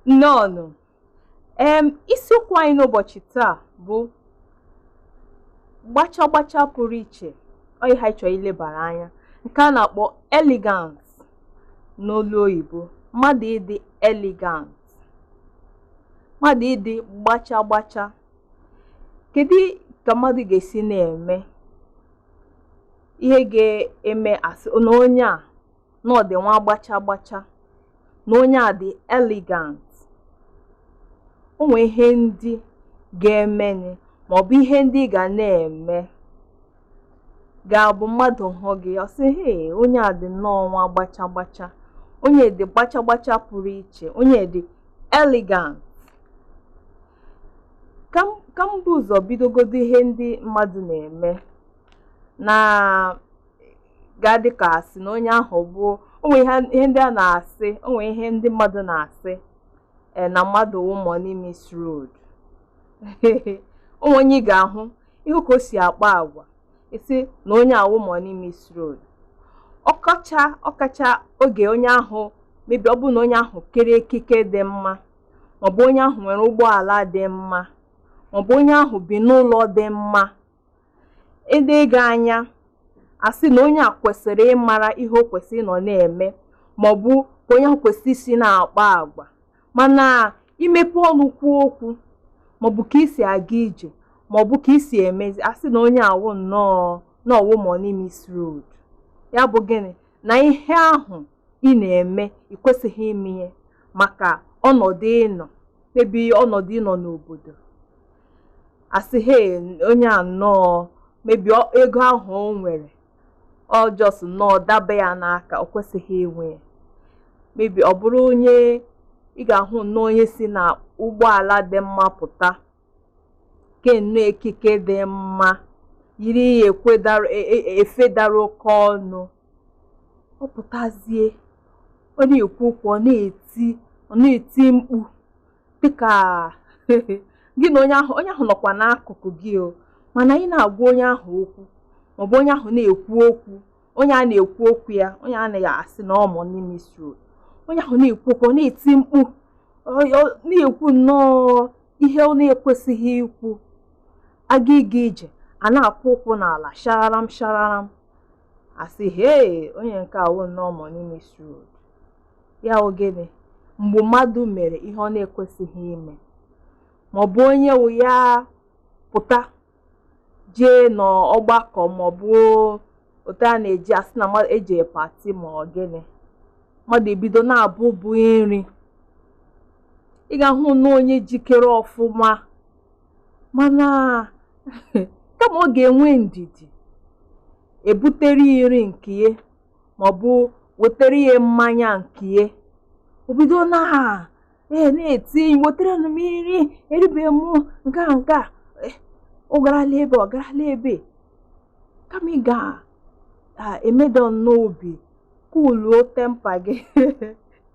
Nnọọnụ. Isiokwu anyị n'ụbọchị taa bụ gbacha gbacha pụrụ iche. Ọ ihe anyị chọrọ ilebara anya, nke a na-akpọ elegance n'olu oyibo. Mmadụ ịdị elegant, mmadụ ịdị gbacha gbacha. Kedu ka mmadụ ga-esi na-eme ihe ga-eme asị na onye a na ọ dị nwa gbacha gbacha, na onye a dị elegant? O nwee ihe ndị ga-emeni maọbụ ihe ndị ị ga na-eme ga-abụ mmadụ hụ gị, ọ sị, "Hey, onye a dị nnọọ nwa gbacha gbacha, onye dị gbacha gbacha pụrụ iche, onye dị elegant." Ka m bụ ụzọ bidogodo ihe ndị mmadụ na-eme na ga-adị ka asị na onye ahụ bụ onwe ihe ndị a na-asị, onwe ihe ndị mmadụ na-asị na mmadụ wụ money miss road. Onwe onye ị ga-ahụ ihu ka o si akpa agwa, isi na onye awụ money miss road. Ọkacha ọkacha oge onye ahụ mebi, ọ bụ na onye ahụ kere ekike dị mma, maọbụ onye ahụ nwere ụgbọala dị mma, maọbụ onye ahụ bi n'ụlọ dị mma, ede gị anya asị na onye a kwesịrị ịmara ihe o kwesịrị ịnọ na-eme, maọbụ ka onye ahụ kwesịrị isi na-akpa agwa. Mana imepe ọnụ kwuo okwu, maọbụ ka isi aga ije, maọbụ ka isi emezi, asị na onye awụ nnọọ n'ọwụ money miss road. Ya bụ gịnị? Na ihe ahụ ị na-eme, ị kwesịghị ime ihe maka ọnọdụ ịnọ, mebi ọnọdụ ịnọ n'obodo. Asị, "Hey, onye a nnọọ mebi ego ahụ o nwere, ọ just nnọọ daba ya n'aka, o kwesịghị inwe ya." Mebi ọ bụrụ onye ị ga-ahụ nnọọ onye si na ụgbọala dị mma pụta, ke nnọọ ekike dị mma, yiri ya efe dara oke ọnụ, ọ pụtazie, ọ na-ekwu okwu, ọ na-eti mkpu dịka gị na onye ahụ. Onye ahụ nọkwa n'akụkụ gị o, mana ị na-agwa onye ahụ okwu, maọbụ onye ahụ na-ekwu okwu, onye a na-ekwu okwu ya, onye a na-asị na ọ money miss road, onye ahụ na-ekwu okwu, ọ na-eti mkpu, na-ekwu nnọọ ihe ọ na-ekwesịghị ikwu. Aga ịga ije, a na-akwụ ụkwụ n'ala shararam shararam, asị, "Hey, onye nke awụ nnọọ money miss road." Ya wụ gịnị? Mgbe mmadụ mere ihe ọ na-ekwesịghị ime, maọbụ onye wụ ya pụta jee n'ọgbakọ, maọbụ otu a na-eji asị na mmadụ eje party ma ọ gịnị, mmadụ ebido na-abụbụ nri, ị ga-ahụ na onye jikere ọfụma, mana kama ọ ga-enwe ndidi ebutere ya nri nke ya, maọbụ wetere ya mmanya nke ya, o bido na na-eti, "Wetere m nri, eribeghị m nke a, nke a." Ọ garala ebe ọ garala ebe, kama ị ga-emedo nnọọ obi, cooluo temper gị,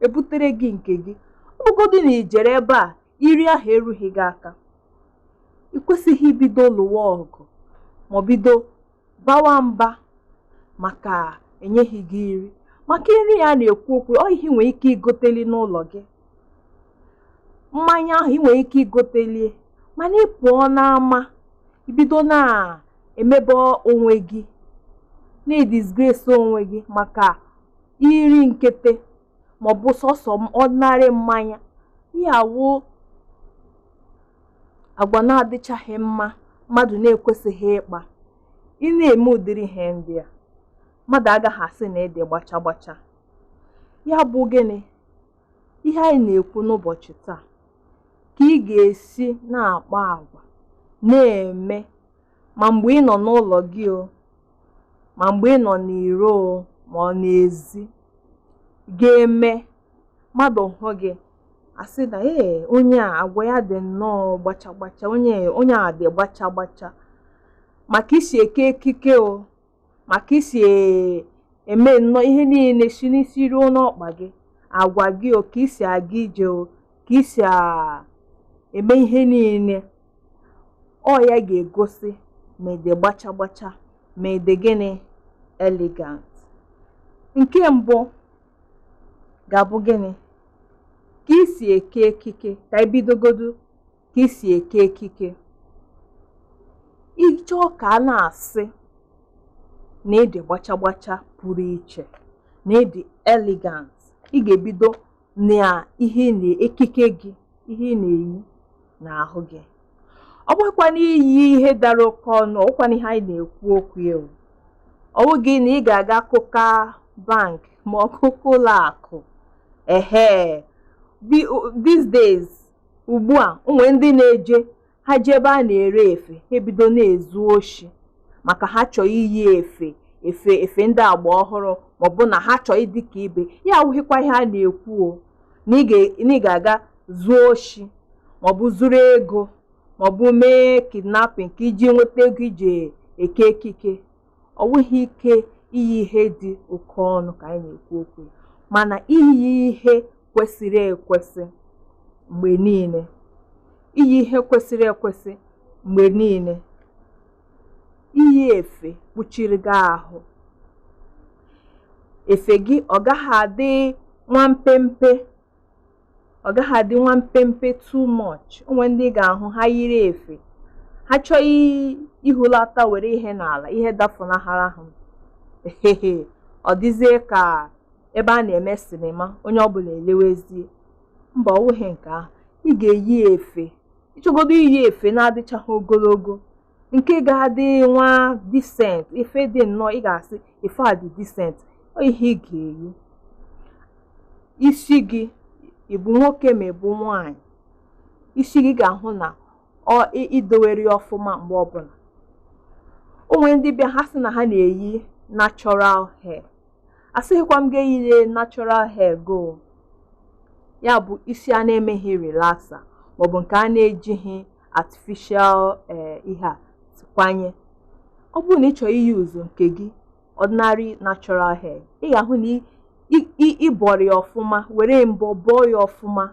ebutere gị nke gị. Ọ bụgodị na ijere ebe a iri ahụ erughị gị aka, ị kwesịghị ibido lụwa ọgụ ma ọ bido bawa mba maka enyeghị gị nri. Maka nri ya na-ekwu okwu, ọ ihe ị nwere ike igoteli n'ụlọ gị, mmanya ahụ ị nwere ike igotelie, mana ị pụọ n'ama ibido na-emebe onwe gị, na-edisgrace onwe gị maka iri nkete maọbụ sọsọ ordinary mmanya. Ihe awụ agwa na-adịchaghị mma mmadụ na-ekwesịghị ịkpa. Ị na-eme ụdịrị ihe ndị a, mmadụ agaghị asị na ị dị gbacha gbacha. Ya bụ gịnị? Ihe anyị na-ekwu n'ụbọchị taa, ka ị ga-esi na-akpa agwa na-eme ma mgbe ị nọ n'ụlọ gị o, ma mgbe ị nọ n'iro o, ma ọ n'ezi, ga-eme mmadụ hụ gị, asị na, "Ee, onye a agwa ya dị nnọọ gbacha gbacha, onye a dị gbacha gbacha." Maka isi eke ekike o, maka isi eme nnọọ ihe niile si n'isi ruo n'ọkpa gị, agwa gị o, ka isi aga ije o, ka isi eme ihe niile, ọ ya ga-egosi ma ị dị gbacha gbacha, ma ị dị gịnị? Elegant. Nke mbụ ga-abụ gịnị? Ka isi eke ekike, ka ebidogodu ka isi eke ekike. Ịchọọ ka a na-asị na ịdị gbacha gbacha pụrụ iche, na ịdị elegant, ị ga-ebido na ihe na ekike gị, ihe ị na-eyi n'ahụ gị. Ọ bụghịkwana iyi ihe dara oke ọnụ, ọ bụkwana ihe anyị na-ekwu okwu ya. Ọ bụghị na ị ga-aga kụka bank ma ọ kụka ụlọ akụ. Ehe, these days, ugbu a, onwe ndị na-eje, ha jee ebe a na-ere efe, ha ebido na-ezu oshi maka ha chọọ iyi efe efe efe ndị agba ọhụrụ, maọbụ na ha chọọ ịdị ka ibe ya. Awụghịkwa ihe a na-ekwu o na ị ga-aga zuo oshi, maọbụ zuru ego, maọbụ mee kidnapping ka iji nweta ego iji eke ekike. Ọ bụghị ike iyi ihe dị oke ọnụ ka anyị na-ekwu okwu, mana iyi ihe kwesịrị ekwesị mgbe niile, iyi ihe kwesịrị ekwesị mgbe niile, iyi efe kpuchiri gị ahụ. Efe gị ọ gaghị adị nwa mpempe, ọ gaghị adị nwa mpempe too much. Onwe ndị ga-ahụ ha yiri efe, ha chọọ ihulata were ihe n'ala, ihe dafunahara ha, ehehe, ọ dịzie ka ebe a na-eme sinima, onye ọbụla elewezie. Mba, ọ bụghị nke ahụ. Ị ga-eyi efe, ịchọgodo iyi efe na-adịchaghị ogologo, nke ga-adị nwa decent, efe dị nnọọ ị ga-asị efe a dị decent, ọ ihe ị ga-eyi. Isi gị, ị bụ nwoke ma ị bụ nwaanyị, isi gị ga-ahụ na ọ idowere ya ọfụma mgbe ọbụla. O nwere ndị bịa, ha sị na ha na-eyi natural hair. Asịghịkwa m ga-eyile natural hair go, ya bụ isi a na-emeghị relaxer, maọbụ nke a na-ejighị artificial ihe a kwanye. Ọ bụrụ na ị chọrọ iyuzu nke gị ordinary natural hair, ị ga-ahụ na ịbọrọ ya ọfụma, were mbọ bọọ ya ọfụma,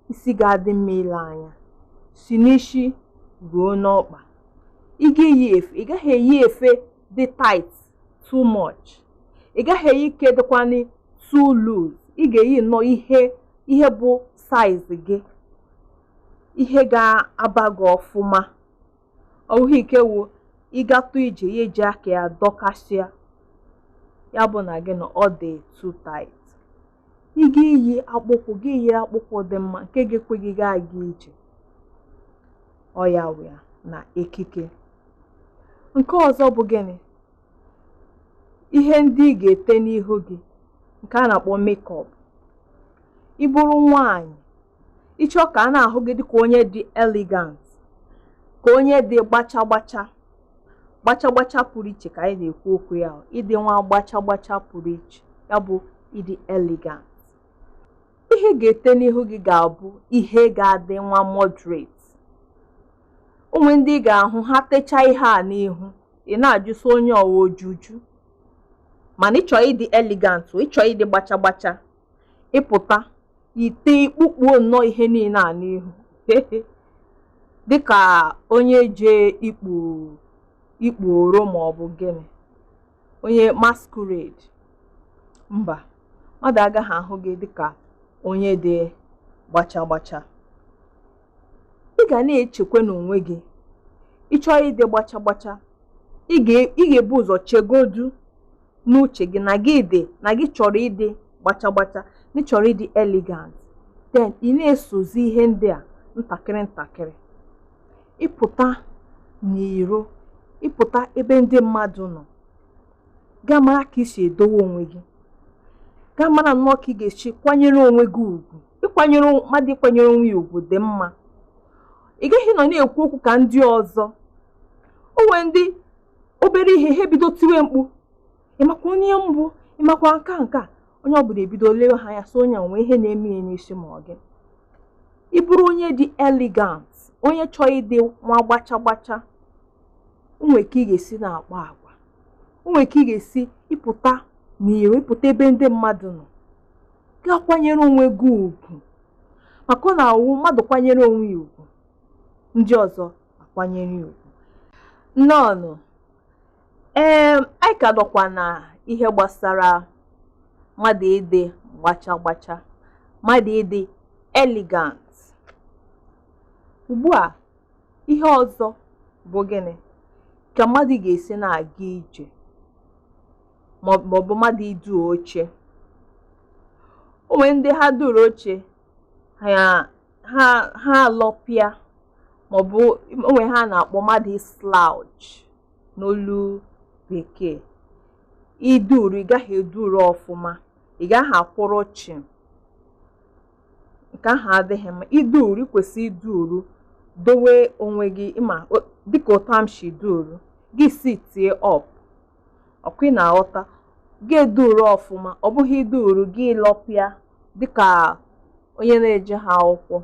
isi ga-adị mma ile anya, si n'isi ruo n'ọkpa. Ị ga-eyi efe, ị gaghị eyi efe dị tight too much, ị gaghị eyi ike dịkwanị too loose. Ị ga-eyi nnọọ ihe ihe bụ size gị, ihe ga-aba gị ọfụma. Ọ bụghị ike wụ ịgatụ ije ya eji aka ya dọkasịa ya, bụ na gị na ọ dị too tight. Ị ga-eyi akpụkwụ gị, yiri akpụkwụ dị mma nke ga-ekwe gị gaa aga ije. Ọ ya wụ ya na ekike. Nke ọzọ bụ gịnị? Ihe ndị ị ga-ete n'ihu gị, nke a na-akpọ makeup. Ị bụrụ nwaanyị, ịchọ ka a na-ahụ gị dịka onye dị elegant, ka onye dị gbacha gbacha, gbacha gbacha pụrụ iche ka anyị na-ekwu okwu ya, ịdị nwa gbacha gbacha pụrụ iche, ya bụ ịdị elegant. Ihe ga-ete n'ihu gị ga-abụ ihe ga-adị nwa moderate. Onwe ndị ị ga-ahụ ha techaa ihe a n'ihu, ị na-ajụsị onye ọwa ojuju. Mana ịchọ ịdị elegant, ịchọ ịdị gbacha gbacha, ịpụta ite ikpukpuo nnọọ ihe niile a n'ihu dịka onye je ikpu ikpu oro, ma ọ bụ gịnị, onye masquerade. Mba, mmadụ agaghị ahụ gị dịka onye dị gbacha gbacha. Ị ga na-echekwa n'onwe gị, ịchọọ ịdị gbacha gbacha, ị ga-ebu ụzọ chegodu n'uche gị na gị dị na gị chọrọ ịdị gbacha gbacha, na ị chọrọ ịdị elegant, then ị na-esozi ihe ndị a ntakịrị ntakịrị. Ịpụta n'iro, ịpụta ebe ndị mmadụ nọ, gaa mara ka ị si edowe onwe gị, gaa mara nnọọ ka ị ga-esi kwanyere onwe gị ugwu. Ịkwanyere mmadụ, ịkwanyere onwe ya ugwu dị mma. Ị gaghị nọ na-ekwu okwu ka ndị ọzọ. O nwere ndị obere ihe ha ebido tiwe mkpu, ịmakwa onye mbụ, ịmakwa nka nka, onye ọbụla ebido lewe ha anya, sị onye onwe ihe na-eme ya n'isi ma ọ gị. Ị bụrụ onye dị elegant, onye chọọ ịdị nwa gbacha gbacha, onwe ka ị ga-esi na-akpa agwa, onwe ka ị ga-esi ịpụta n'iro, ịpụta ebe ndị mmadụ nọ, gaa kwanyere onwe gị ugwu, maka ọ na-awụ mmadụ kwanyere onwe ya ugwu, ndị ọzọ akwanyere ya ugwu. Nnọọnụ. Ee, anyị ka nọkwa na ihe gbasara mmadụ ịdị gbacha gbacha, mmadụ ịdị Elegant. Ugbu a, ihe ọzọ bụ gịnị? Ka mmadụ ga-esi na-aga ije maọbụ mmadụ idu oche. O nwere ndị ha duru oche, ha alọpịa, maọbụ o nwere ha na-akpọ mmadụ slouch n'olu bekee. Iduru, ị gaghị eduru ọfụma, ị gaghị akwụrụ chịm. Nke ahụ adịghị mma. Iduru, ị kwesịrị iduru dowe onwe gị ịma dịka otu m si duru gị, sitie up. Ọkwa ị na-aghọta? Gị eduru ọfụma, ọ bụghị iduru gị lọpịa dịka onye na-eje ha akwụkwọ.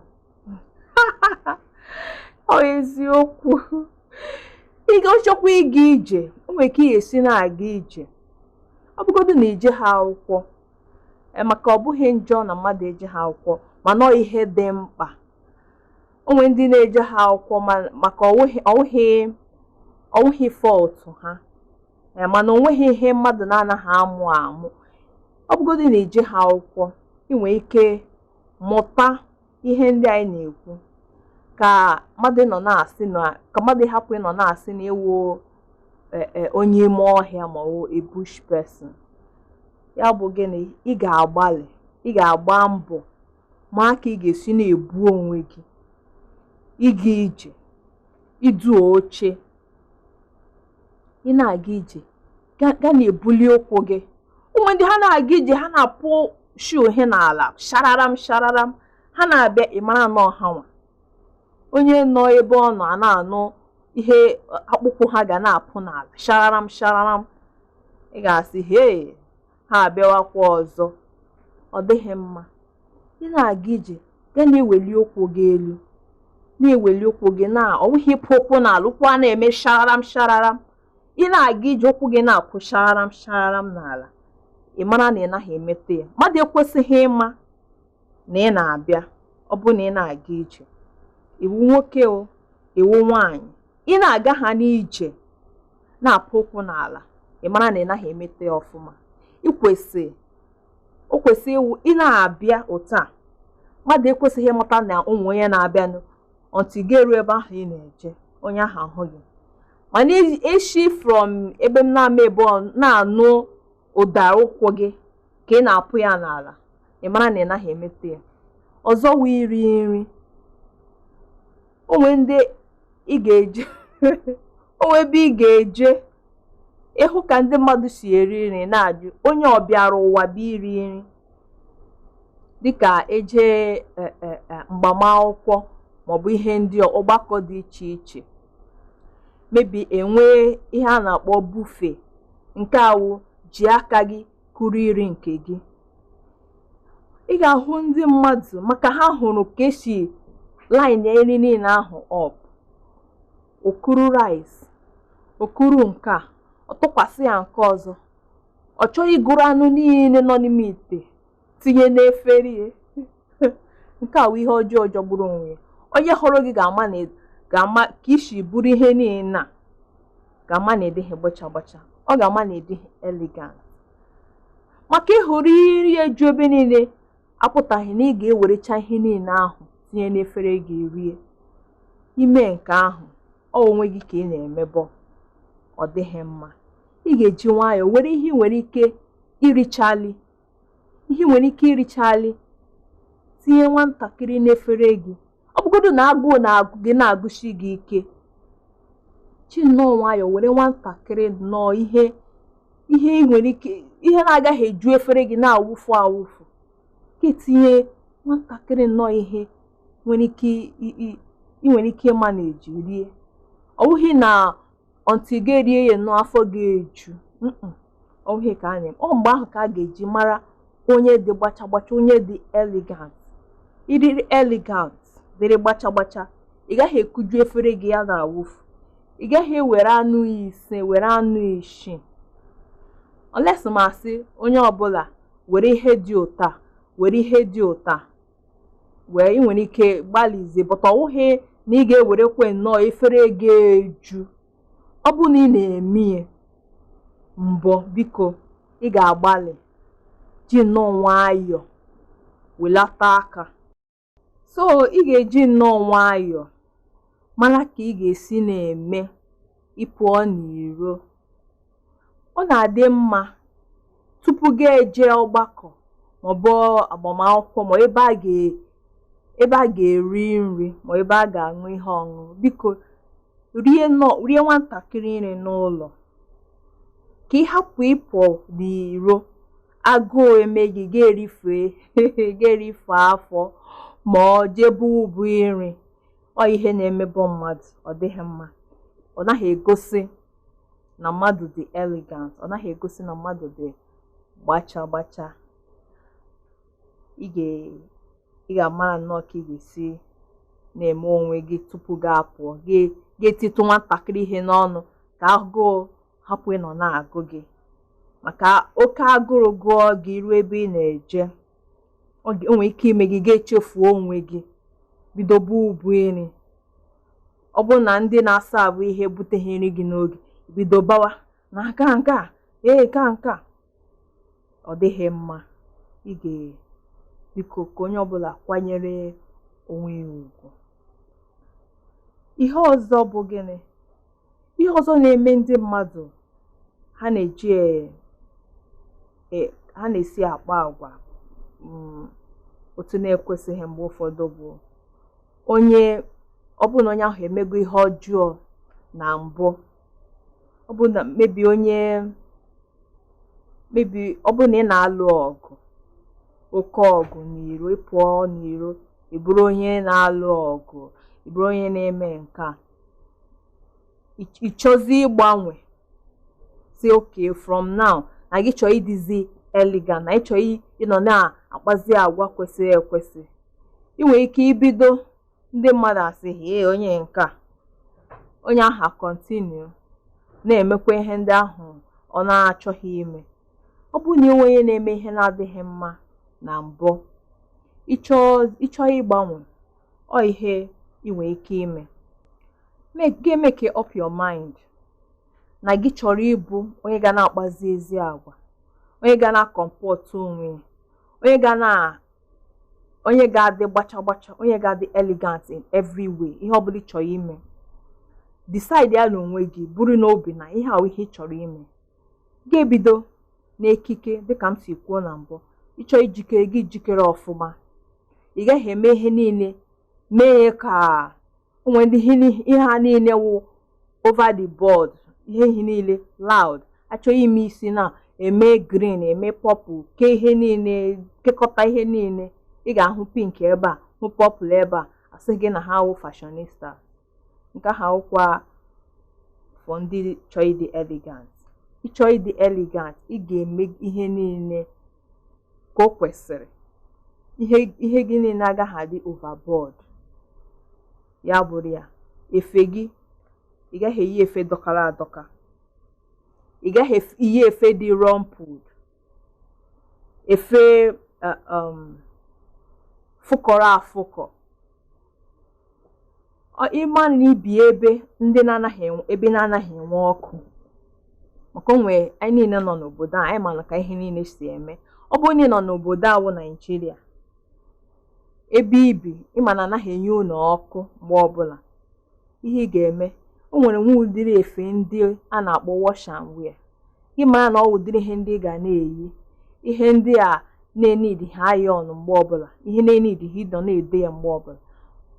Ọ eziokwu, ị ga-achọkwa ịga ije, o nwere ka ị ga-esi na-aga ije, ọ bụgodu na ije ha akwụkwọ, maka ọ bụghị njọ na mmadụ eje ha akwụkwọ, mana ọ ihe dị mkpa. O nwere ndị na-eje ha akwụkwọ maka ọwụghị fault ha, mana o nweghị ihe mmadụ na-anaghị amụ amụ. Ọ bụgodu na ije ha akwụkwọ, ị nwere ike mụta ihe ndị anyị na-ekwu, ka mmadụ nọ na-asị na ka mmadụ hapụ ịnọ na-asị na ewo onye ime ọhịa ma ọ a bush person. Ya bụ gịnị? Ị ga-agbalị, ị ga-agba mbọ ma ka ị ga-esi na-ebu onwe gị ịga ije, idu oche. Ị na-aga ije, ga na-ebuli ụkwụ gị. Ụmụ ndị ha na-aga ije, ha na-apụ shoe ha n'ala, shararam shararam, ha na-abịa, ị mara na ọha nwa onye nọ ebe ọ nọ a na-anụ ihe akpụkpụ ha ga na-apụ n'ala, shararam shararam. Ị ga-asị, "Hee, ha abịawakwa ọzọ." Ọ dịghị mma. Ị na-aga ije, ga na-eweli ụkwụ gị elu, na-eweli ụkwụ gị, na ọ bụghị ịpụ ụkwụ n'ala, ụkwụ a na-eme shararam shararam. Ị na-aga ije, ụkwụ gị na-akwụ shararam shararam n'ala, ị mara na ị naghị emete ya. Mmadụ ekwesịghị ịma na ị na-abịa. Ọ bụ na ị na-aga ije, iwu nwoke o, iwu nwaanyị, ị na-aga ha n'ije na-apụ ụkwụ n'ala, ị mara na ị naghị emete ya ọfụma. Ị o kwesị ịwụ ị na-abịa otu a, mmadụ ekwesịghị ịmata na ụmụ onye na-abịanụ until gị eruo ebe ahụ ị na-eje, onye ahụ ahụ gị. Mana eshi from ebe m na-ama ebe ọ na-anụ ụda ụkwụ gị ka ị na-apụ ya n'ala, ị mara na ị naghị emete ya. Ọzọ wụ iri nri. Onwe ndị ị ga-eje, onwe ebe ị ga-eje ịhụ ka ndị mmadụ si eri nri, na-ajụ onye ọ bịara ụwa bụ iri nri. Dịka eje mgbamakwụkwọ maọbụ ihe ndị ọgbakọ dị iche iche, mebi enwee ihe a na-akpọ buffet, nke awụ ji aka gị kụrụ iri nke gị. Ị ga-ahụ ndị mmadụ, maka ha hụrụ ka esi line nri niile ahụ up, okuru rice, okuru nke a, ọ tụkwasị ya nke ọzọ, ọ chọghị ịgụrụ anụ niile nọ n'ime ite tinye n'efere ya. Nke a wụ ihe ọjọọ jọgburu onwe ya. Onye hụrụ gị ga-ama na ga-ama ka isi buru ihe niile a, ga-ama na ịdịghị gbacha gbacha, ọ ga-ama na ịdịghị elegant. Maka ịhụrụ iri eju ebe niile apụtaghị na ị ga-ewerecha ihe niile ahụ tinye n'efere gị rie. Ime nke ahụ, ọ onwe gị ka ị na-emebọ, ọ dịghị mma. Ị ga-eji nwayọọ were ihe ị nwere ike irichali, ihe ị nwere ike irichali, tinye nwatakịrị n'efere gị. Ọ bụgodu na agụụ na-agụ gị, na-agụsi gị ike, chi nnọọ nwayọọ were nwatakịrị nnọọ ihe ị nwere ike, ihe na-agaghị eju efere gị na-awụfu awụfu, ka etinye nwatakịrị nnọọ ihe nwere ike ị nwere ike ịma na-eji rie. Ọ bụghị na until gị erie ya nnọọ afọ ga-eju. Ọ bụghị ka a na ọ mgbe ahụ ka a ga-eji mara onye dị gbacha gbacha, onye dị elegant. Ịdịrị elegant, dịrị gbacha gbacha, ị gaghị ekuju efere gị ya na-awụfu, ị gaghị ewere anụ 5, were anụ 6, unless ma asị onye ọbụla were ihe dị ụtọ a, were ihe dị ụtọ a wee ị nwere ike gbalịzie, but ọ wụghị na ị ga-ewerekwe nnọọ efere ga-eju. Ọ bụ na ị na-eme ya mbọ, biko, ị ga-agbalị ji nnọọ nwayọọ welata aka. So ị ga-eji nnọọ nwayọọ mara ka ị ga-esi na-eme ị pụọ n'iro. Ọ na-adị mma tupu gị eje ọgbakọ maọbụ agbamakwụkwọ ma ebe a ga-eri nri ma ebe a ga-aṅụ ihe ọṅụṅụ, biko rie nnọọ, rie nwatakịrị nri n'ụlọ ka ị hapụ ịpụ n'iro agụụ eme gị ga-erife afọ ma ọ jee buwe ubu nri. Ọ ihe na-emebọ mmadụ, ọ dịghị mma. Ọ naghị egosi na mmadụ dị elegant, ọ naghị egosi na mmadụ dị gbacha gbacha. Ị ga-amara nnọọ ka ị ga-esi na-eme onwe gị tupu gị apụọ, gị ga-etitụ nwatakịrị ihe n'ọnụ ka agụụ hapụ ịnọ na-agụ gị, maka oke agụrụ gụọ gị ruo ebe ị na-eje, o nwere ike ime gị ga-echefuo onwe gị, bido buo ubu nri. Ọ bụrụ na ndị na-asa abụ ihe ebuteghị nri gị n'oge, bido bawa na nka nka ee ka nka, ọ dịghị mma. Ị ga biko ka onye ọbụla kwanyere onwe ya ugwu. Ihe ọzọ bụ gịnị? Ihe ọzọ na-eme ndị mmadụ ha na-eji ha na-esi akpa agwa otu na-ekwesịghị mgbe ụfọdụ bụ onye ọ bụrụ na onye ahụ emego ihe ọjọọ na mbụ, ọ bụ na mebi onye mebi ọ bụrụ na ị na-alụ ọgụ, oke ọgụ n'iro, ị pụọ n'iro ị bụrụ onye na-alụ ọgụ, ị bụrụ onye na-eme nke a, ị chọzi ịgbanwe, si okay from now na gị chọọ ịdịzi elegant, na ị chọọ ịnọ na-akpazi agwa kwesịrị ekwesị. Ị nwere ike ibido ndị mmadụ asị hee onye nke a, onye ahụ continue na-emekwa ihe ndị ahụ ọ na-achọghị ime. Ọ bụrụ na ị nwee onye na-eme ihe na-adịghị mma na mbụ, ị chọọ ịgbanwe, ọ ihe ị nwere ike ime. Ga-emeke up your mind na gị chọrọ ịbụ onye ga na-akpazi ezi agwa, onye ga na-akọmpọtụ onwe ya, onye ga-adị gbacha gbacha, onye ga-adị elegant in every way. Ihe ọbụla ị chọrọ ime, decide ya n'onwe gị, bụrụ n'obi na ihe ahụ ihe ị chọrọ ime. Ga-ebido n'ekike dịka m si kwuo na mbụ. Ị chọọ ijikere, gị jikere ọfụma. Ị gaghị eme ihe niile mee ya ka onwe ndị ihe ha niile wụ over the board, ihe niile loud. Achọghị ime isi na eme green, eme purple, kee ihe niile, kekọta ihe niile. Ị ga-ahụ pink ebe a, hụ purple ebe a, asị gị na ha wụ fashionista. Nke ahụ awụkwa for ndị chọọ ịdị elegant. Ị chọọ ịdị elegant, ị ga-eme ihe niile ka o kwesịrị. Ihe gị niile agaghị adị overboard. Ya bụrụ ya, efe gị, ị gaghị eyi efe dọkara adọka, ị gaghị eyi efe dị rumpled, efe fụkọrọ afụkọ. Ịma na ibi ebe ndị na-anaghị ebe na-anaghị enwe ọkụ, maka onwe anyị niile nọ n'obodo a, anyị ma ka ihe niile si eme. Ọ bụrụ na ị nọ n'obodo a wụ Naịjirịa, ebe ibi, ịma na anaghị enye unu ọkụ mgbe ọbụla, ihe ị ga-eme, o nwere nwa ụdịrị efe ndị a na-akpọ wash and wear. Gị mara na ọ ụdịrị ihe ndị ị ga na-eyi, ihe ndị a na-enidi ha iron mgbe ọbụla, ihe na-enidi ha ịnọ na-ede ya mgbe ọbụla,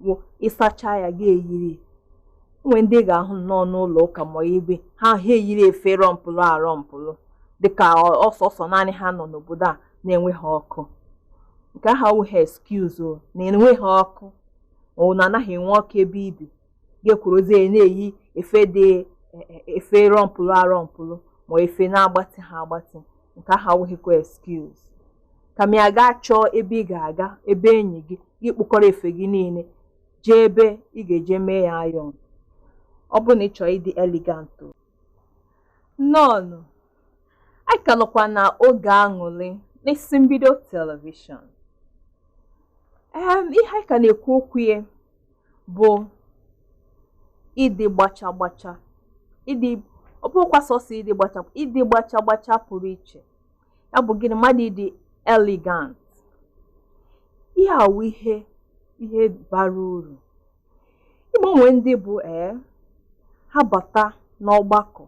wụ ịsacha ya gị eyiri. O nwere ndị ị ga-ahụ nnọọ n'ụlọ ụka ma ebe ha eyiri efe rọmpụlụ arọmpụlụ dịka ọsọsọ naanị ha nọ n'obodo a na-enweghị ọkụ. Nke ahụ awụghị excuse o na enweghị ọkụ, ọ na anaghị enwe ọkụ ebe ibi, ga-ekwurozie na-eyi efe dị efe rọmpụlụ arọmpụlụ ma efe na-agbatị ha agbatị. Nke ahụ awụghịkwa excuse. Kama ya gaa chọọ ebe ị ga-aga, ebe enyi gị, gị kpụkọrọ efe gị niile jee ebe ị ga-eje mee ya iron. Ọ bụrụ na ị chọrọ ịdị elegant o. Nnọọnụ, anyị ka nọkwa na oge aṅụrị n'isi mbido telivishọn. Ihe anyị ka na-ekwu okwu ya bụ ịdị gbacha gbacha, ịdị ọ bụrụkwa sọsọ ịdị gbacha, ịdị gbacha gbacha pụrụ iche. Ya bụ gịnị? Mmadụ ịdị elegant. Ihe a wụ ihe Ihe bara uru ịgbanwe ndị bụ ha bata n'ọgbakọ,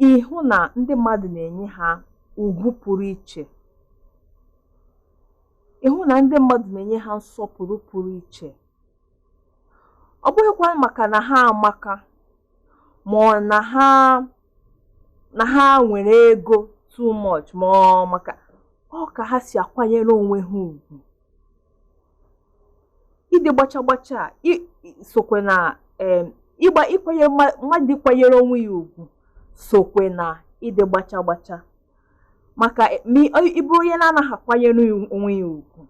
ịhụ na ndị mmadụ na-enye ha ugwu pụrụ iche, ịhụ na ndị mmadụ na-enye ha nsọpụrụ pụrụ iche. Ọ bụghịkwa maka na ha amaka, ma ọ na ha nwere ego too much, ma ọ maka ọ ka ha si akwanyere onwe ha ugwu. Ịdị gbacha gbacha sokwe na ịgba ịkwanyere mmadụ, ịkwanyere onwe ya ugwu sokwe na ịdị gbacha gbacha, maka ịbụrụ onye na-anaghị akwanyere onwe ya ugwu,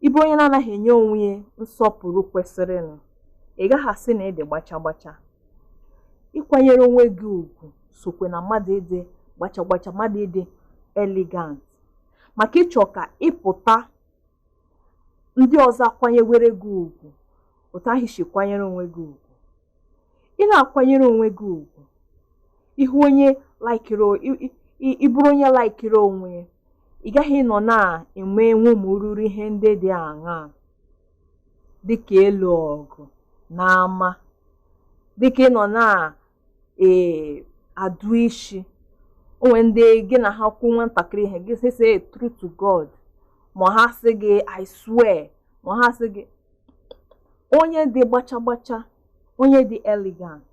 ịbụrụ onye na-anaghị enye onwe ya nsọpụrụ kwesịrịnụ, ị gaghị asị na ịdị gbacha gbacha. Ịkwanyere onwe gị ugwu sokwe na mmadụ ịdị gbacha gbacha, mmadụ ịdị elegant, maka ịchọ ka ịpụta, ndị ọzọ akwanyewere gị ugwu otu ahụ isi kwanyere onwe gị ugwu. Ị na-akwanyere onwe gị ugwu, ịhụ onye laikiri, ịbụrụ onye laikiri onwe ya, ị gaghị nọ na-enwe nwụmụrụrụ ihe ndị dị aṅaa, dịka ịlụ ọgụ n'ama, dịka ịnọ na adụ isi onwe ndị gị na ha kwuo nwatakịrị ihe, gị sị say true to God, ma ha sị gị "I swear", ma ha sị gị. Onye dị gbacha gbacha, onye dị elegant,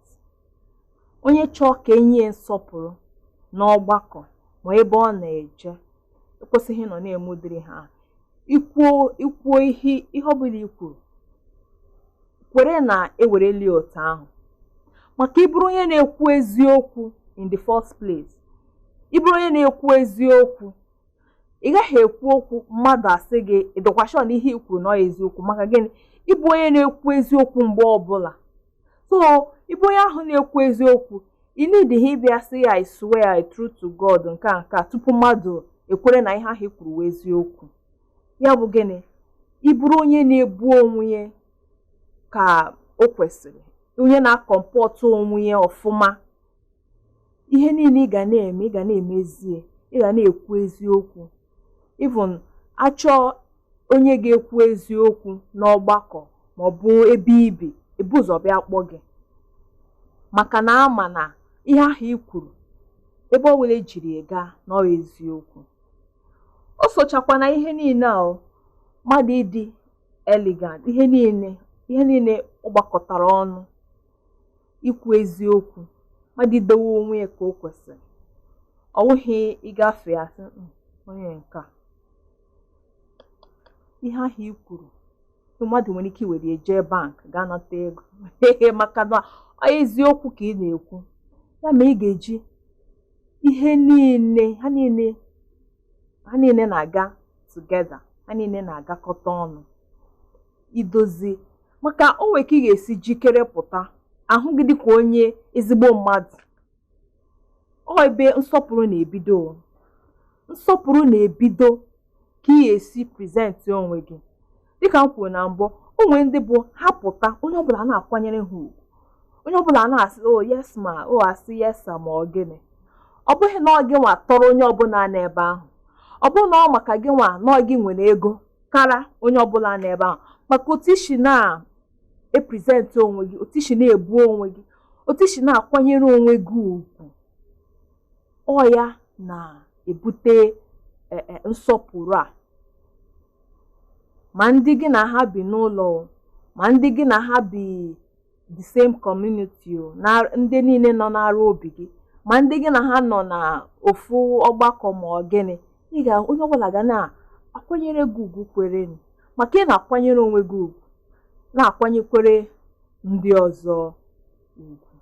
onye chọọ ka enye nsọpụrụ n'ọgbakọ ma ebe ọ na-eje, ekwesịghị ịnọ na-eme ụdịrị ha. Ikwuo ikwuo ihe, ihe ọbụla i kwuru, kwere na ewereli otu ahụ, maka ịbụrụ onye na-ekwu eziokwu in the first place. Ịbụrụ onye na-ekwu eziokwu, ị gaghị ekwu okwu mmadụ asị gị, "Ịdịkwa sure na ihe i kwuru na ọ eziokwu?" Maka gịnị? Ịbụ onye na-ekwu eziokwu mgbe ọbụla. So ịbụ onye ahụ na-ekwu eziokwu, ị need ha ịbịa sị ya "I swear", "I true to God", nke a nke a tupu mmadụ ekwere na ihe ahụ i kwuru wụ eziokwu. Ya bụ gịnị? Ịbụrụ onye na-ebu onwe ya ka o kwesịrị, onye na-acomport onwe ya ọfụma, ihe niile ị ga na-eme, ị ga na-emezie, ị ga na-ekwu eziokwu. Even achọọ onye ga-ekwu eziokwu n'ọgbakọ ma ọ bụ ebe ibi, ebu ụzọ bịa kpọọ gị, maka na ama na ihe ahụ i kwuru, ebe ọ bụla ejiri ya gaa, na ọ eziokwu. O sochakwa na ihe niile a o mmadụ ịdị elegant, ihe niile ọ gbakọtara ọnụ: ikwu eziokwu, mmadụ idowe onwe ya ka o kwesịrị. Ọ wụghị ịgafe asị, Onye nke a." Ihe ahụ i kwuru, mmadụ nwere ike iwere ya jee bank gaa nata ego, maka na eziokwu ka ị na-ekwu. Ya ma ị ga-eji ihe niile, ha niile na-aga together, ha niile na-agakọta ọnụ idozi, maka o nwere ka ị ga-esi jikere pụta, ahụ gị dịka onye ezigbo mmadụ. Ọ ebe nsọpụrụ na-ebido o. Nsọpụrụ na-ebido ka ị ga-esi present onwe gị. Dịka m kwuru na mbụ, o nwere ndị bụ ha pụta, onye ọbụla na-akwanyere ha ugwu, onye ọbụla na-asị, "Oh yes ma," o asị, "Yes sir," ma ọ gịnị. Ọ bụghị na ọ gị nwa tọrọ onye ọbụla n'ebe ahụ, ọ bụrụ na ọ maka gị nwa na ọ gị nwere ego kara onye ọbụla n'ebe ahụ, maka otu isi na-epresent onwe gị, otu isi na-ebu onwe gị, otu isi na-akwanyere onwe gị ugwu, ọ ya na-ebute nsọpụrụ a. Ma ndị gị na ha bi n'ụlọ o, ma ndị gị na ha bi the same community o, na ndị niile nọ n'ara obi gị, ma ndị gị na ha nọ na ofu ọgbakọ, ma ọ gịnị, ị ga onye ọbụla ga na-akwanyere gị ugwu kwerenụ, maka ị na-akwanyere onwe gị ugwu, na-akwanyekwere ndị ọzọ ugwu.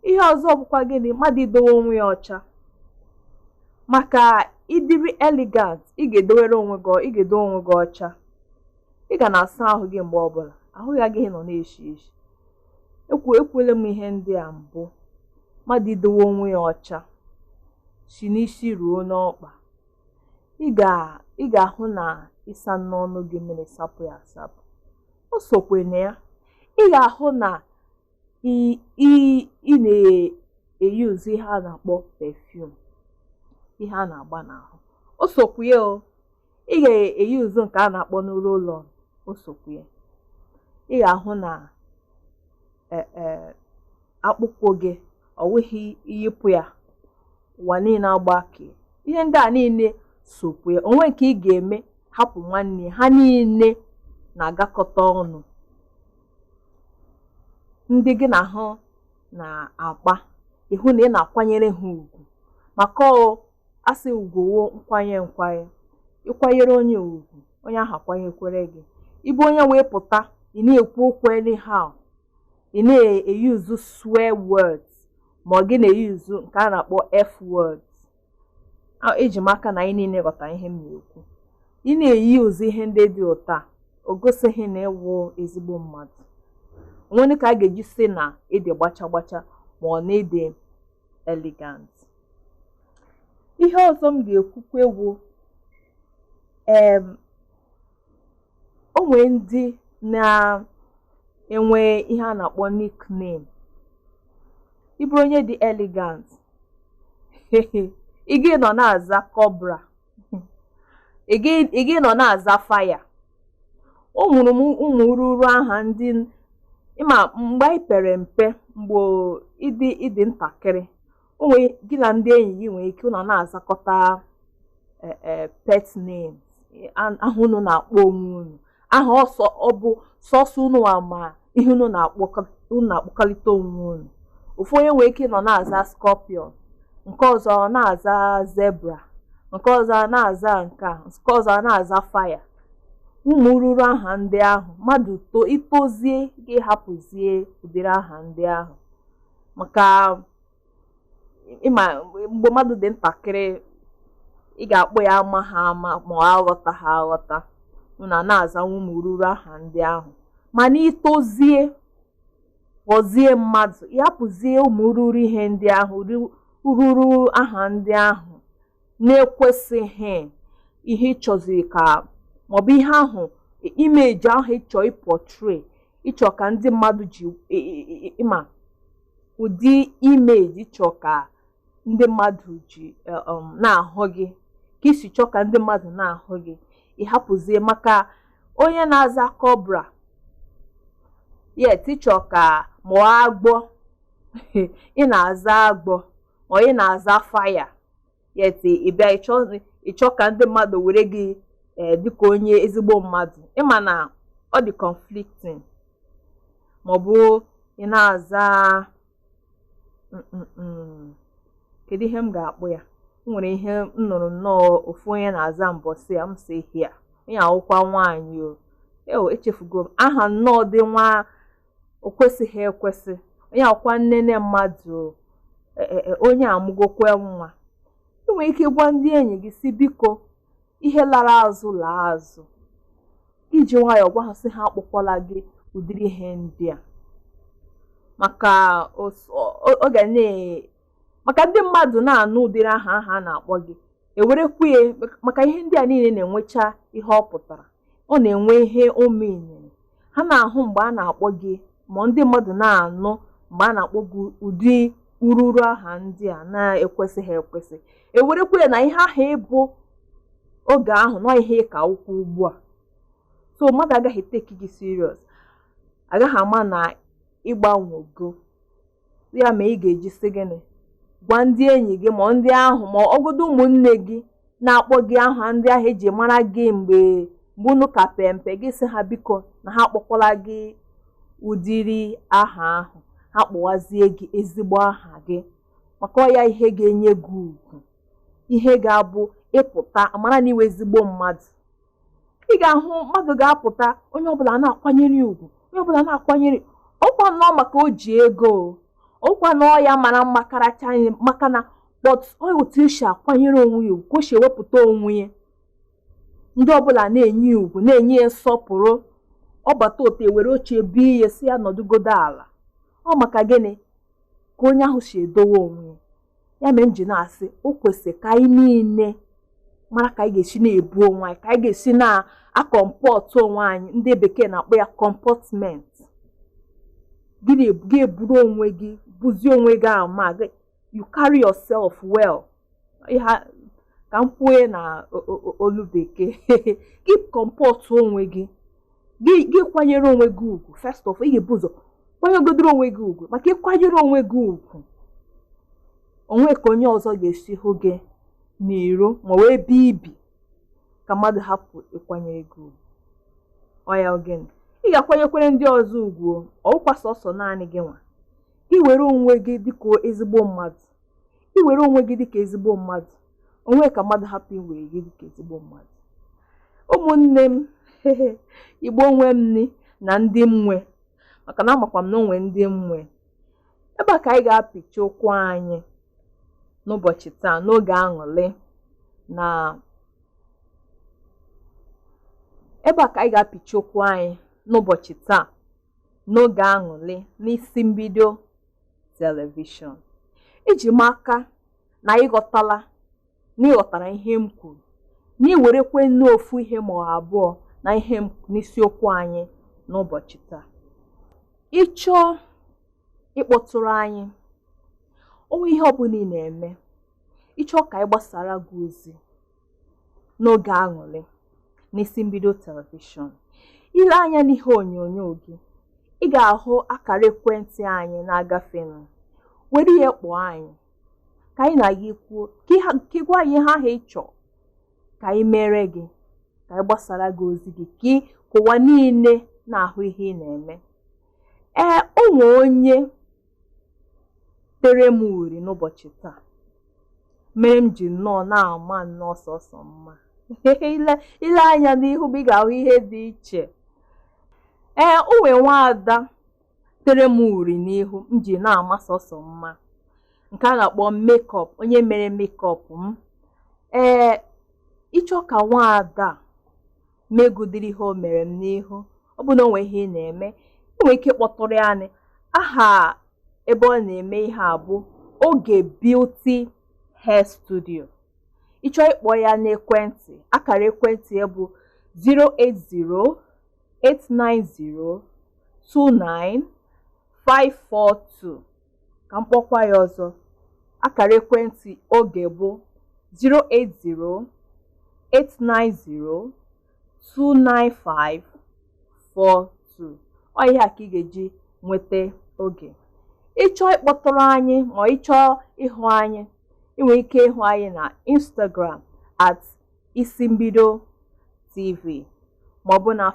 Ihe ọzọ bụkwa gịnị? Mmadụ idowe onwe ya ọcha. Maka ịdịrị elegant, ị ga-edowere onwe gị, ị ga-edowe onwe gị ọcha. Ị ga na-asa ahụ gị mgbe ọbụla, ahụ gị agaghị nọ na-eshi eshi. Ekwuole m ihe ndị a mbụ. Mmadụ idowe onwe ya ọcha si n'isi ruo n'ọkpa. Ị ga-ahụ na ịsa n'ọnụ gị mmiri, sapụ ya asapụ, o sokwe na ya. Ị ga-ahụ na ị na-eyuzu ihe a na-akpọ perfume, ihe a na-agba n'ahụ, o sokwa ya o. Ị ga-eyuzu nke a na-akpọ n'ụlọ. O sokwa ya. Ị ga-ahụ na akpụkpọ gị, ọ wụghị iyipụ ya, ụwa niile agbake. Ihe ndị a niile sokwa ya. Onwe nke ị ga-eme hapụ nwanne, ha niile na-agakọta ọnụ. Ndị gị na ahụ na-akpa, ịhụ na ị na-akwanyere ha ugwu, maka ọ asị ugwu wụ nkwanye nkwanye. Ịkwanyere onye ugwu, onye ahụ akwanyekwere gị. Ịbụ onye wee pụta, ị na-ekwu okwu anyhow, ị na-eyuzu swear words, ma ọ gị na-eyuzu nke a na-akpọ F words. Eji m aka na anyị niile ghọtara ihe m na-ekwu. Ị na-eyuzu ihe ndị dị ụtọ a, o gosighị na ịwụ ezigbo mmadụ. Onwere ka a ga-eji sị na ịdị gbacha gbacha, ma ọ na ịdị elegant. Ihe ọzọ m ga-ekwukwe wụ, o nwee ndị na-enwe ihe a na-akpọ nickname. Ị bụrụ onye dị elegant, ị gị nọ na-aza cobra, ị gị nọ na-aza fire. O nwere m ụmụ ururu aha ndị ịma mgbe anyị pere mpe, mgbe ịdị ntakịrị, o nwee gị na ndị enyi gị nwere ike ụnọ na-azakọta pet names, aha unu na-akpọ onwe unu, aha ọsọ ọ bụ sọsọ unu ma ihe unu na-akpọkọrịta onwe unu. Ofu onye nwere ike ịnọ na-aza scorpion, nke ọzọ na-aza zebra, nke ọzọ na-aza nke a, nke ọzọ na-aza fire. Ụmụ ururu aha ndị ahụ, mmadụ itozie gị hapụzie ụdịrị aha ndị ahụ, maka ịma mgbe mmadụ dị ntakịrị, ị ga-akpọ ya ama ha ama ma ọ aghọta ha aghọta, unu a na-azanwu ụmụ ururu aha ndị ahụ. Mana itozie, ghọzie mmadụ, ịhapụzie ụmụ ururu ihe ndị ahụ, ururu aha ndị ahụ na-ekwesịghị ihe ị chọziri ka, maọbụ ihe ahụ, image ahụ ịchọ ịportray, ịchọ ka ndị mmadụ ji ịma, ụdị image ịchọ ka ndị mmadụ ji na-ahụ gị, ka isi chọọ ka ndị mmadụ na-ahụ gị, ịhapụzie. Maka onye na-aza cobra yet ịchọ ka ma ọ agbọ ị na-aza agbọ, ma ị na-aza fire, yet ị bịa ịchọ ka ndị mmadụ were gị dịka onye ezigbo mmadụ, ịma na ọ dị conflicting. Maọbụ ị na-aza, kedu ihe m ga-akpọ ya? O nwere ihe m nụrụ nnọọ ofu onye na-aza mbọsị ya, m sị hia, onye awụkwa nwaanyị o eo, echefugo m aha nnọọ dị nwa, o kwesịghị ekwesị. Onye akwụkwa nnene mmadụ, onye amụgokwe nwa. Ị nwere ike ịgwa ndị enyi gị si biko, ihe lara azụ laa azụ, iji nwayọọ gwa ha sị ha akpọkwala gị ụdịrị ihe ndị a, maka ọ ga na maka ndị mmadụ na-anụ ụdịrị aha ahụ a na-akpọ gị, ewerekwa ya. Maka ihe ndị a niile na-enwecha ihe ọ pụtara, ọ na-enwe ihe o menyere ha na-ahụ mgbe a na-akpọ gị, ma ndị mmadụ na-anụ mgbe a na-akpọ gị ụdị ururu aha ndị a na-ekwesịghị ekwesị, ewerekwa ya na ihe ahụ ịbụ oge ahụ nọ ihe ka ụkwụ ugbu a. So mmadụ agaghị take gị serious, agaghị ama na ịgbanwego ya. Ma ị ga-eji sị gịnị gwa ndị enyi gị, ma ndị ahụ, ma ọgọdọ ụmụnne gị na-akpọ gị aha ndị ahụ eji mara gị mgbe mgbe unu ka pee mpe, gị sị ha biko na ha akpọkwala gị ụdịrị aha ahụ, ha kpọwazie gị ezigbo aha gị, maka ọ ya ihe ga-enye gị ugwu, ihe ga-abụ ịpụta amara na iwe ezigbo mmadụ. Ị ga-ahụ mmadụ ga-apụta, onye ọbụla na-akwanyere ya ugwu, onye ọbụla na-akwanyere ọkwa nnọọ maka o ji ego, ọkwa nọọ ya mara mma karacha anyị, maka na but ọ otu esi akwanyere onwe ya ugwu, ka o si ewepụta onwe ya, ndị ọbụla na-enye ya ugwu, na-enye ya nsọpụrụ. Ọ bata otu ewere oche bie ihe si ya nọdụgodo ala. Ọ maka gịnị ka onye ahụ si edowe onwe ya? Ya mere m ji na-asị o kwesịrị ka anyị niile mara ka anyị ga-esi na-ebu onwe anyị, ka anyị ga-esi na-acomport onwe anyị. Ndị bekee na-akpọ ya comportment. Gị eburu onwe gị, buzie onwe gị ama gị, you carry yourself well. Ka m kwue na olu bekee, gị comport onwe gị. Gị kwanyere onwe gị ugwu. First of all, ị ga-ebu ụzọ kwanyegodoro onwe gị ugwu, maka ịkwanyere onwe gị ugwu, onwe ka onye ọzọ ga-esi hụ gị n'iro ma wee ebe ibi ka mmadụ hapụ ịkwanyere gị ugwu. Ọ ya ogene ị ga-akwanyekwere ndị ọzọ ugwu, ọwụkwa sọsọ naanị gị nwa. Ị were onwe gị dịka ezigbo mmadụ, ị were onwe gị dịka ezigbo mmadụ, onwe ka mmadụ hapụ iwere gị dịka ezigbo mmadụ. Ụmụnne m, Igbo nwe m ni na ndị m nwe, maka na amakwa m na onwe ndị m nwe. Ebe a ka anyị ga-apịcha ụkwụ anyị n'ụbọchị taa n'oge aṅụlị na ebe a ka anyị ga-apịcha ụkwụ anyị n'ụbọchị taa n'oge aṅụlị n'isi mbido telivishọn. Iji m aka na ịghọtala na ịghọtara ihe m kwuru, na iwerekwe n'ofu ihe ma ọ abụọ na ihe m n'isiokwu anyị n'ụbọchị taa. Ị chọọ ịkpọtụrụ anyị, onwe ihe ọbụla ị na-eme, ị chọọ ka anyị gbasara gị ozi n'oge aṅụlị n'isi mbido telivishọn, ile anya n'ihe onyonyo gị, ị ga-ahụ akara ekwentị anyị na-agafenụ. Were ya kpọọ anyị ka anyị na gị kwuo, ka ị gwa anyị ihe ahụ ị chọọ ka anyị mere gị, ka anyị gbasara gị ozi gị, ka ụwa niile na-ahụ ihe ị na-eme. Ee, o nwee onye tere m uri n'ụbọchị taa mere m ji nnọọ na-ama nnọọ sọsọ mma. Ile anya n'ihu m, ị ga-ahụ ihe dị iche. Ee, o nwee nwaada tere m uri n'ihu m ji na-ama sọsọ mma, nke a na-akpọ mekọp, onye mere mekọp m. Ee, ịchọ ka nwaada megudiri ihe o mere m n'ihu, ọ bụ na o nwee ihe ị na-eme, ị nwere ike ịkpọtụrụ ya. Anyị aha ebe ọ na-eme ihe a bụ Oge Beauty Hair Studio. Ị chọọ ịkpọ ya n'ekwentị, akara ekwentị ya bụ 08089029542. Ka m kpọkwa ya ọzọ, akara ekwentị Oge bụ 08089029542. Ọ ihe a ka ị ga-eji nweta Oge. Ị chọọ ịkpọtụrụ anyị ma ị chọọ ịhụ anyị, ị nwere ike ịhụ anyị na Instagram @isimbidotv maọbụ na